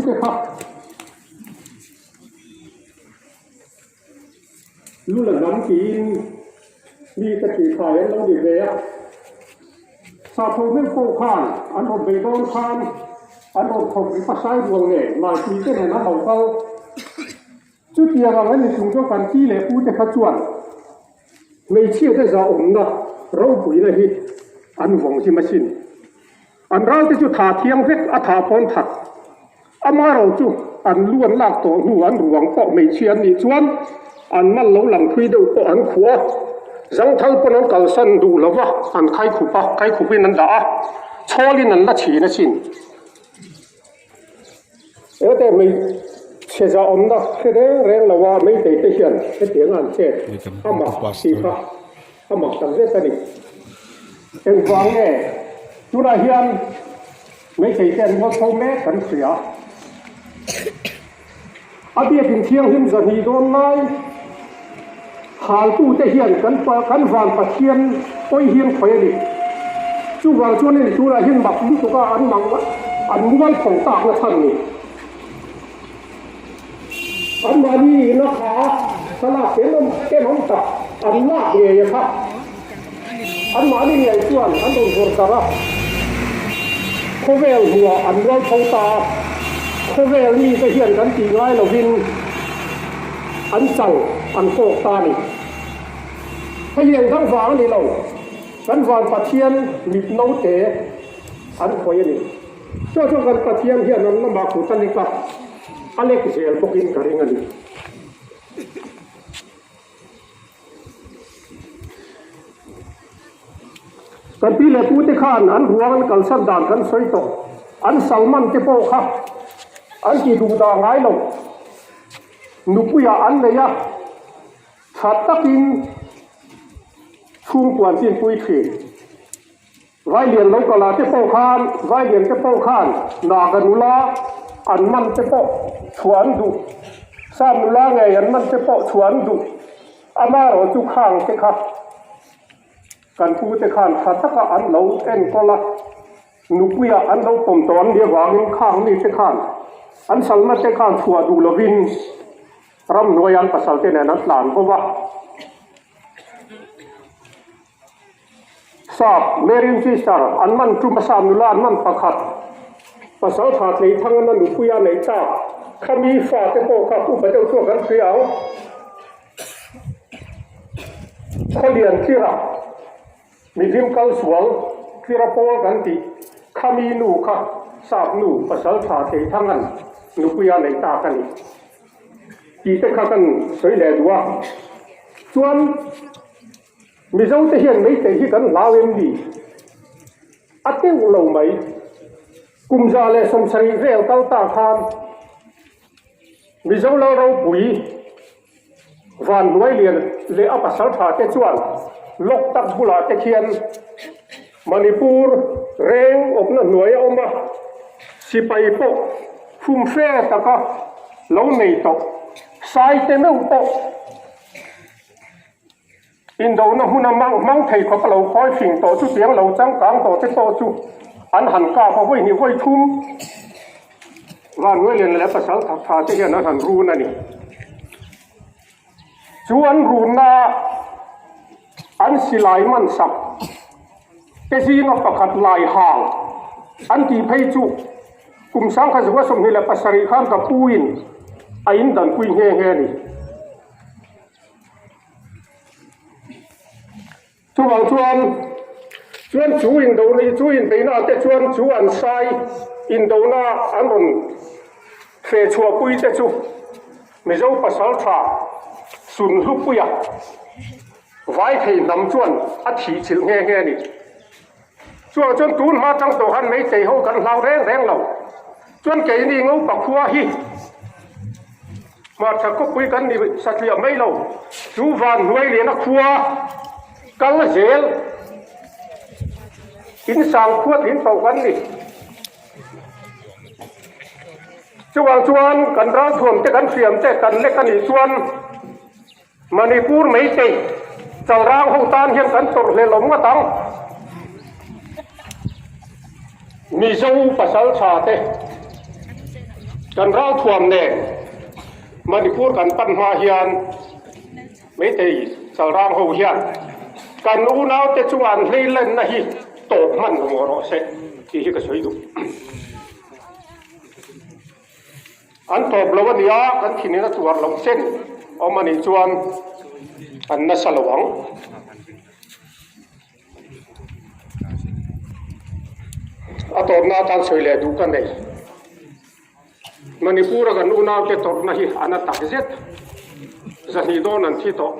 te kha lu la hnam tiin mi ka tih khai an lo ni ve a. Sapho meuh pawh khan an rawn bei dawn khan an rawn thawk ri pasai rual nge Laipui te nen an lo kal. Chutiang ang an ni chung chuan kan pi leh pu te kha chuan hmeichhia te zahawmna ropuina hi an vawng him asin. An ral te chu tha thiang vek a tha pawn that. Amaherawh chu an lu an lak tawh hnu an ruang pawh hmeichhia an nih chuan an mal lo lang thui deuh pawh an khuh a, zangthal pawn an kalsan duh lo va, an khai khup a, khai khupin an dah a, chhawlin an la chhin asin. Hete hmeichhe zahawmna hre reng reng lo a meitei te hian hetiang a an chet a mak tih kha a mak tak zet a ni. Engvang nge tunah hian meitei te an ngawl tho mek kan hria. A biakin thianghlim zahnih dawn lai haltute hian kan kan van Pathian pawi hian khawi a ni. Chuvang chuan hei tunah hian mak lutuk a an mang an mual tho tak na chhan ni. Anmahni ina kha thlalak tenawm tenawm tak an lak ngei a kha. Anmahni ngei chuan an rawn vawrh darh a, khawvel hmuah an rual tho ta a, khawvel mite hian kan tih ngai lovin an chal an kawk ta a ni. Hei hi engdang vang a ni lo, kan van Pathian mit naute an khawih a ni. Chuan chuan kan Pathian hian an lamah kut a lek a, a lek zel bawkin ka ring a ni. Kan pi leh pute khan an ruang an kalsan dan kan sawi tawh. An salman te pawh kha an ti duh dah ngai lo. Nupuiah an nei a, tha takin chhungkua an chinpui thin. Vailian lo kal ah te pawh khan, Vailian te pawh khan Naga nula an man te pawh chhuah an duh, Sap nula ngei an man te pawh chhuah an duh, amaherawh chu khang te kha kan pu te khan tha taka an lo enkawl a, nupuia an lo pawm tawh an nih avangin khang mi te khan an salna te khan chhuah duh lovin ramhnuai an pasal te nen an tlan bo va. Sap, Marian Sister, an man tum a sap nula an man pakhat, pasal tha tlei thang an a nupui a neih tak, khami fa te pawh kha upa deuh chuan kan hria ang. Khawlian Tlira, mihlim kal sual Tlira pawl kan tih, khami nu kha sap nu pasal tha tlei thang an nupui a neih tak a ni. Tih te kha kan sawi leh duh a, chuan. Mizo te hian meitei hi kan hlau em ni? A teuh lo mai. Kum 170 vel kal ta khan Mizo lal ropui Van Hnuailian leh a pasal tha te chuan Loktak bulah te khian Manipur reng awmna hnuai a awm a, sipai pawh fumfe taka lo nei tawh Saite meuh pawh Indona hmuna hmang thei khawp a lo khawi fing tawh chu tiang lo changkang tawh te pawh chu an han kap a, vawi hnih vawi thum Vannuailian leh pasal thak tha te hian an han run a ni. Chu an runna an silai man sak te zinga pakhat lai hang an tih phei chu kum 1927 khan ka pu in a indanpui nghe nghe a ni. Chuvang chuan chuan chu indona chu inbeihna te chuan chu an sai indona an rawn feh chhuahpui te chu Mizo pasaltha Sunhlupuia vai thei hnam chuan a thih chilh nghe nghe a ni. Chuvang chuan tun hma tang tawh khan meitei ho kan hlau reng reng lo. Chuan keini ngo pakhua hi Hmarcha khawpui kan ni satliah mai lo, chu van hnuai liana khua kal zel in sang khua tling tawh kan ni. Chuvang chuan kan ralthuam te kan hriam te kan lek a nih chuan Manipur Meitei chalrang ho tan hian kan tawrh hlel awm ngawt ang. Mizo pasal tha te. Kan ralthuam nen Manipur kan pan hma hian Meitei chalrang ho hian kan unaute chunga an hleilenna hi tawp hman awm rawh se tih hi ka sawi duh. An tawp lo a nia, kan thinin a tuar loh chen awm a nih chuan an nasa lo ang. A tawpna atan sawi leh duh ka nei. Manipur a kan unaute tawrhna hi a na tak zet. Zahnih dawn an thi tawh.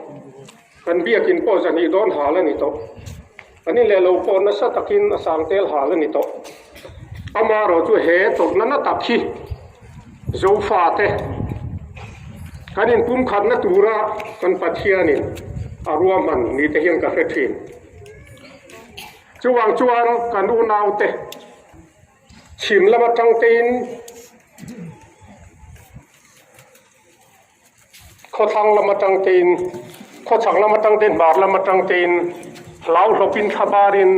Kan biakin pawh zahnih dawn hal a ni tawh. Kan in leh lo pawh nasa takin a sang tel hal a ni tawh. Amaherawhchu he tawrhna na tak hi Zofate kan inpumkhatna tura kan Pathianin a ruahman ni te hian ka hre thin. Chuvang chuan kan unaute chhim lam atang tein Khawthlang lam atang tein, khawchhak lam atang tein, hmar lam atang tein hlauhlawpin thlabarin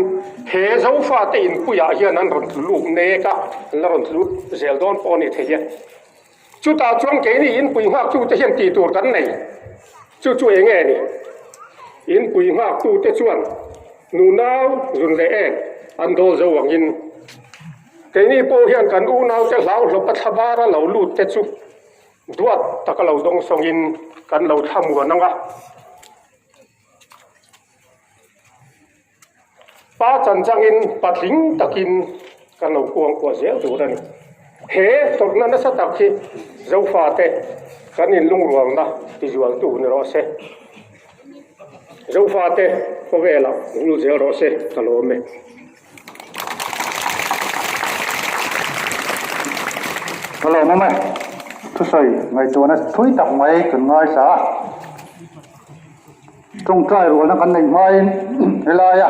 he Zofate inpuiah hian an rawn tlu lut mek a, an la rawn tlu lut zel dawn pawh a ni thei e. Chutah chuan keini inpui nghaktute hian tih tur kan nei. Chu chu eng nge ni? Inpui nghaktute chuan nunau zun leh eng an dawl zo angin keini pawh hian kan unaute hlauhlawpa thlabara lo lut te chu Duat taka lo dawng sawngin kan lo thlamuan ang a. Pa chan changin patling takin kan lo kuang kuah zel tur a ni. He tawrhna nasa tak hi Zofate kan inlungrualna tizualtu ni rawh se. Zofate khawvelah vul zel rawh se ka lawm e. Ka lawm awm e, thusawi ngaihtuahna thui tak mai kan ngaithla a, tawngtai rualna kan neih hmain helaia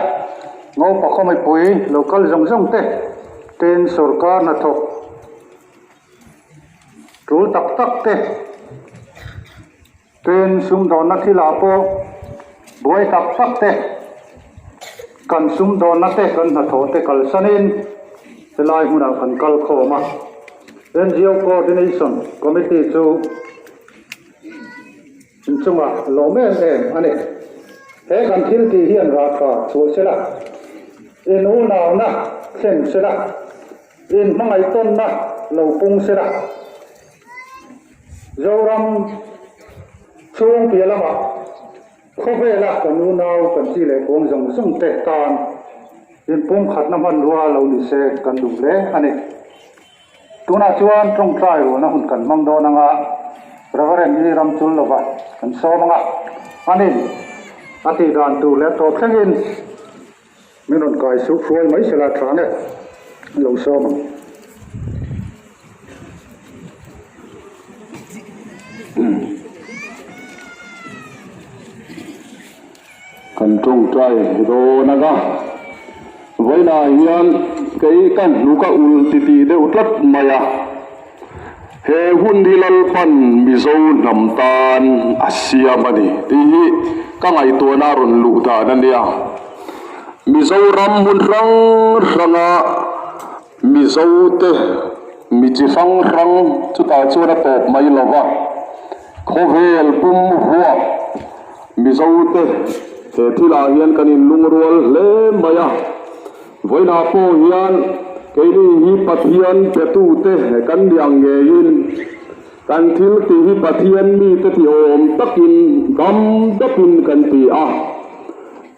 Ngopa khaw mipui lo kal zawng zawng te tin sawrkar hnathawk tul tak tak te Tin, sumdawnna thilah pawh buai tak tak te, kan sumdawnna te, kan hnathawh te kalsanin helai hmunah kan kal khawm a. NGO Coordination Committee chu inchungah lawm em em a ni. He kan thil tih hian rah tha chhuah sela, inunauna thlen sela, inhmangaihtawnna lo pung sela. Zoram chhung piah lamah khawvela kan unau kan chi leh kuang zawng zawng te tan inpumkhatna hmanrua lo ni se kan duh hle a ni. Tunah chuan tawngtai ruahna hun kan hmang dawn anga Reverend i ram chul lova kan sawm anga anin a tih dan tur leh tawp thlengin min rawn kai suh hruai mai sela tha nge lo sawm ang. Kan tawngtai dawn anga vawiinah hian kei ka hnuk a ulh titih deuh tlat mai a, he hun hi Lalpan Mizo hnam tan a siam a ni tih hi ka ngaihtuahna a rawn luh dan a nia. Mizoram hmun hrang hranga. Mizo te mi chi hrang hrang chutah chuan a tawp mai lo va, khawvel pum huah Mizo te he thilah hian kan inlungrual hle mai a, vawiinah pawh hian keini hi Pathian petute kan ni ang ngeiin kan thil tih hi Pathian mite ti awm takin dam dapin kan ti a,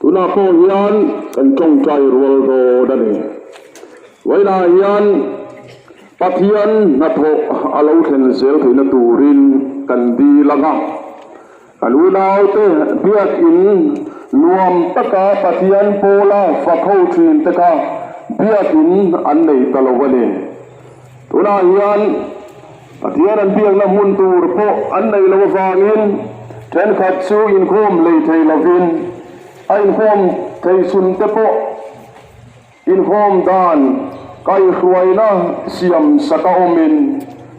tunah pawh hian kan tawngtai rual dawn a ni. Vawiinah hian Pathian hnathawh a lo thlen zel theihna turin kan dil ang a, kan unaute biakin nuam taka Pathian pawla fak ho thin te kha biakin an nei ta lo a ni. Tunah hian Pathian an biakna hmun tur pawh an nei lo avangin thenkhat chu inkhawm lei thei lovin a inkhawm thei chhun te pawh Inkhawm dan kaihhruaina siam sak a awmin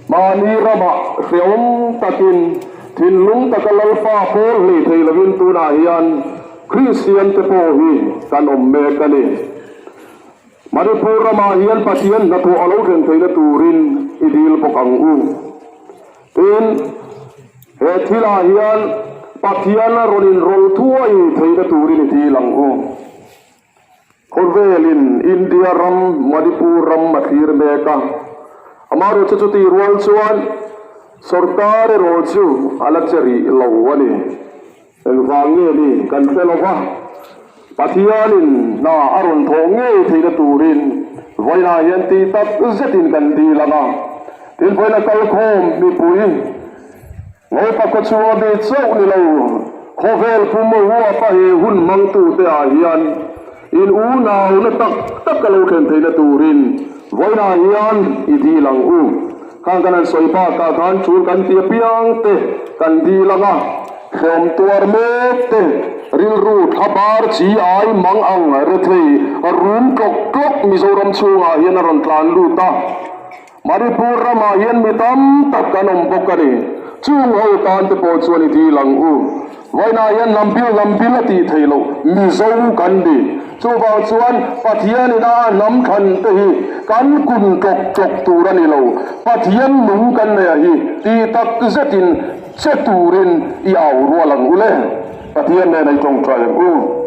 mahni ramah hrehawm takin thinlung taka Lalpa pawl hlei thei lovin tunah hian Kristian te pawh hi kan awm mek a ni. Manipur ramah hian Pathian hnathawh a lo thlen theihna turin i dil bawk ang u. Tin, he thilah hian Pathian a rawn inrawlh thuai theihna turin i dil ang u. Khawvelin India ram Manipur ram a thlir mek a, amaherawhchu chutih rual chuan sorkar erawh chu a la che rih lo a ni. Engvang nge ni kan hre lo va, Pathianin hna a rawn thawh ngei theihna turin vawiinah hian tih tak zetin kan dil ang a. Tin, vawiina kalkhawm mipui Ngopa khawchhunga mi chauh ni lo, khawvel pum huapa he hun hmangtute ah hian in unauna tak tak a lo thlen theihna turin vawiinah hian i dil ang u. Khang kan han sawi bakah khan tul kan ti apiang te kan dil ang a, hlawm tuar mek te, rilru thla bar chi ai mang ang rethei rum tlawk tlawk Mizoram chhungah hian a rawn tlan lut a. Manipur ramah hian mi tam tak kan awm bawk a ni. Chung ho tan te pawh chuan i dil ang u. Vawiinah hian hnam bil hnam bil a tih theih loh Mizo kan ni. Chuvang chuan Pathian ina a hnam thlan te hi kan kun tlawk tlawk tur a ni lo. Pathian nung kan nei a hi tih tak zetin che turin i au rual ang u le. Pathian nen a i tawngtai ang u.